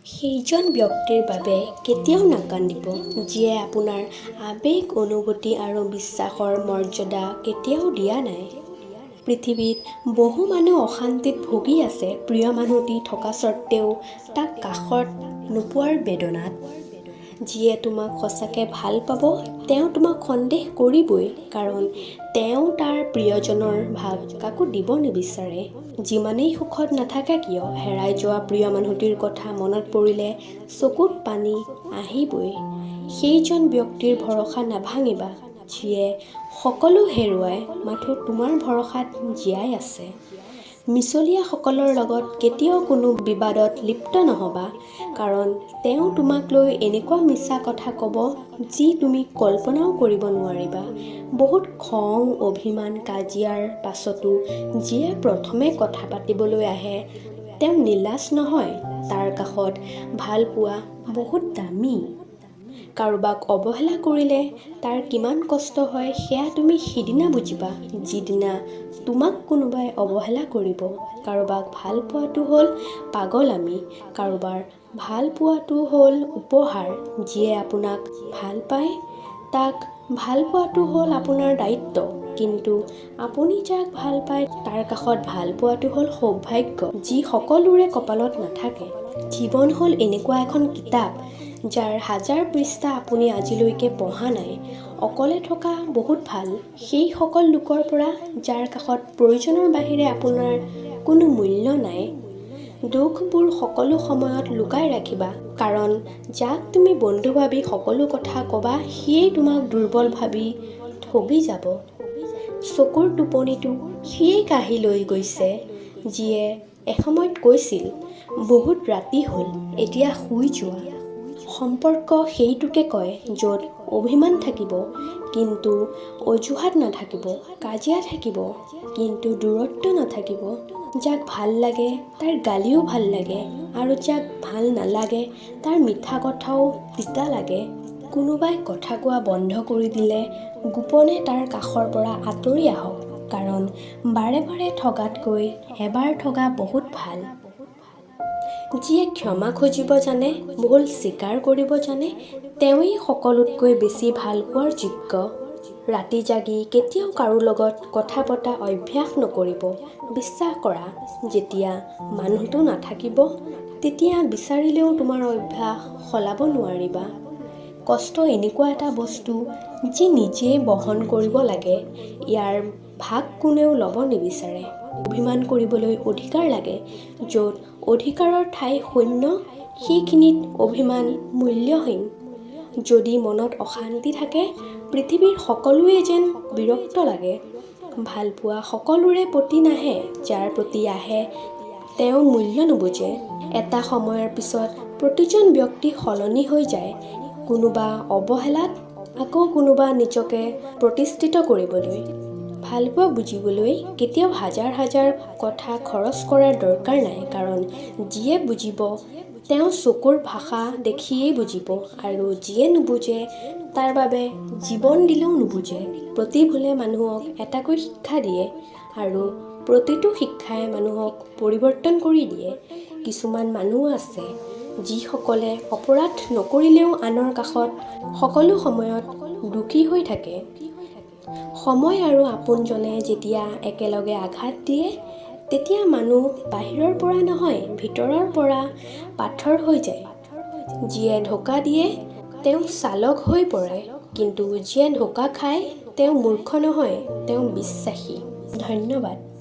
সেইজন ব্যক্তিৰ বাবে কেতিয়াও নাকান্দিব, যিয়ে আপোনাৰ আৱেগ, অনুভূতি আৰু বিশ্বাসৰ মৰ্যাদা কেতিয়াও দিয়া নাই। পৃথিৱীত বহু মানুহ অশান্তিত ভুগি আছে, প্ৰিয় মানুহটি থকা স্বত্তেও তাক কাষত নোপোৱাৰ বেদনাত। যিয়ে তোমাক সঁচাকৈ ভাল পাব, তেওঁ তোমাক সন্দেহ কৰিবই, কাৰণ তেওঁ তাৰ প্ৰিয়জনৰ ভাগ কাকো দিব নিবিচাৰে। যিমানেই সুখত নাথাকা কিয়, হেৰাই যোৱা প্ৰিয় মানুহটিৰ কথা মনত পৰিলে চকুত পানী আহিবই। সেইজন ব্যক্তিৰ ভৰসা নাভাঙিবা, যিয়ে সকলো হেৰুৱাই মাথোঁ তোমাৰ ভৰসাত জীয়াই আছে। মিছলীয়াসকলৰ লগত কেতিয়াও কোনো বিবাদত লিপ্ত নহ'বা, কাৰণ তেওঁ তোমাক লৈ এনেকুৱা মিছা কথা ক'ব, যি তুমি কল্পনাও কৰিব নোৱাৰিবা। বহুত খং, অভিমান, কাজিয়াৰ পাছতো যিয়ে প্ৰথমে কথা পাতিবলৈ আহে, তেওঁ নিলাজ নহয়। তাৰ কাষত ভালপোৱা বহুত দামী। কাৰোবাক অৱহেলা কৰিলে তাৰ কিমান কষ্ট হয়, সেয়া তুমি সিদিনা বুজিবা, যিদিনা তোমাক কোনোবাই অৱহেলা কৰিব। কাৰোবাক ভাল পোৱাটো হ'ল পাগলামি, কাৰোবাৰ ভাল পোৱাটো হ'ল উপহাৰ। যিয়ে আপোনাক ভাল পায়, তাক ভাল পোৱাটো হ'ল আপোনাৰ দায়িত্ব, কিন্তু আপুনি যাক ভাল পায়, তাৰ কাষত ভাল পোৱাটো হ'ল সৌভাগ্য, যি সকলোৰে কপালত নাথাকে। জীৱন হ'ল এনেকুৱা এখন কিতাপ, যাৰ হাজাৰ পৃষ্ঠা আপুনি আজিলৈকে পঢ়া নাই। অকলে থকা বহুত ভাল, সেইসকল লোকৰ পৰা, যাৰ কাষত প্ৰয়োজনৰ বাহিৰে আপোনাৰ কোনো মূল্য নাই। দুখবোৰ সকলো সময়ত লুকাই ৰাখিবা, কাৰণ যাক তুমি বন্ধু ভাবি সকলো কথা ক'বা, সিয়েই তোমাক দুৰ্বল ভাবি ঠগি যাব। চকুৰ টোপনিটো সিয়েই কাঢ়ি লৈ গৈছে, যিয়ে এসময়ত কৈছিল, "বহুত ৰাতি হ'ল, এতিয়া শুই যোৱা।" সম্পৰ্ক সেইটোকে কয়, য'ত অভিমান থাকিব, কিন্তু অজুহাত নাথাকিব; কাজিয়া থাকিব, কিন্তু দূৰত্ব নাথাকিব। যাক ভাল লাগে, তাৰ গালিও ভাল লাগে আৰু যাক ভাল নালাগে, তাৰ মিঠা কথাও তিতা লাগে। কোনোবাই কথা কোৱা বন্ধ কৰি দিলে গোপনে তাৰ কাষৰ পৰা আঁতৰি আহক, কাৰণ বাৰে বাৰে ঠগাতকৈ এবাৰ ঠগা বহুত ভাল। যিয়ে ক্ষমা খুজিব জানে, ভুল স্বীকাৰ কৰিব জানে, তেওঁৱেই সকলোতকৈ বেছি ভালপোৱাৰ যোগ্য। ৰাতি জাগি কেতিয়াও কাৰো লগত কথা পতা অভ্যাস নকৰিব। বিশ্বাস কৰা, যেতিয়া মানুহটো নাথাকিব, তেতিয়া বিচাৰিলেও তোমাৰ অভ্যাস সলাব নোৱাৰিবা। কষ্ট এনেকুৱা এটা বস্তু, যি নিজেই বহন কৰিব লাগে, ইয়াৰ ভাগ কোনেও ল'ব নিবিচাৰে। অভিমান কৰিবলৈ অধিকাৰ লাগে। য'ত অধিকাৰৰ ঠাই শূন্য, সেইখিনিত অভিমান মূল্যহীন। যদি মনত অশান্তি থাকে, পৃথিৱীৰ সকলোৱে যেন বিৰক্ত লাগে। ভালপোৱা সকলোৰে প্ৰতি নাহে, যাৰ প্ৰতি আহে, তেওঁ মূল্য নুবুজে। এটা সময়ৰ পিছত প্ৰতিজন ব্যক্তি সলনি হৈ যায়, কোনোবা অৱহেলাত, আকৌ কোনোবা নিজকে প্ৰতিষ্ঠিত কৰিবলৈ। ভালপোৱা বুজিবলৈ কেতিয়াও হাজাৰ হাজাৰ কথা খৰচ কৰাৰ দৰকাৰ নাই, কাৰণ যিয়ে বুজিব, তেওঁ চকুৰ ভাষা দেখিয়েই বুজিব আৰু যিয়ে নুবুজে, তাৰ বাবে জীৱন দিলেও নুবুজে। প্ৰতি ভুলে মানুহক এটাকৈ শিক্ষা দিয়ে আৰু প্ৰতিটো শিক্ষাই মানুহক পৰিৱৰ্তন কৰি দিয়ে। কিছুমান মানুহ আছে, যিসকলে অপৰাধ নকৰিলেও আনৰ কাষত সকলো সময়ত দোষী হৈ থাকে। সময় আৰু আপোনজনে যেতিয়া একেলগে আঘাত দিয়ে, তেতিয়া মানুহ বাহিৰৰ পৰা নহয়, ভিতৰৰ পৰা পাথৰ হৈ যায়। যিয়ে ধোকা দিয়ে, তেওঁ চালাক হৈ পৰে, কিন্তু যিয়ে ধোকা খায়, তেওঁ মূৰ্খ নহয়, তেওঁ বিশ্বাসী। ধন্যবাদ।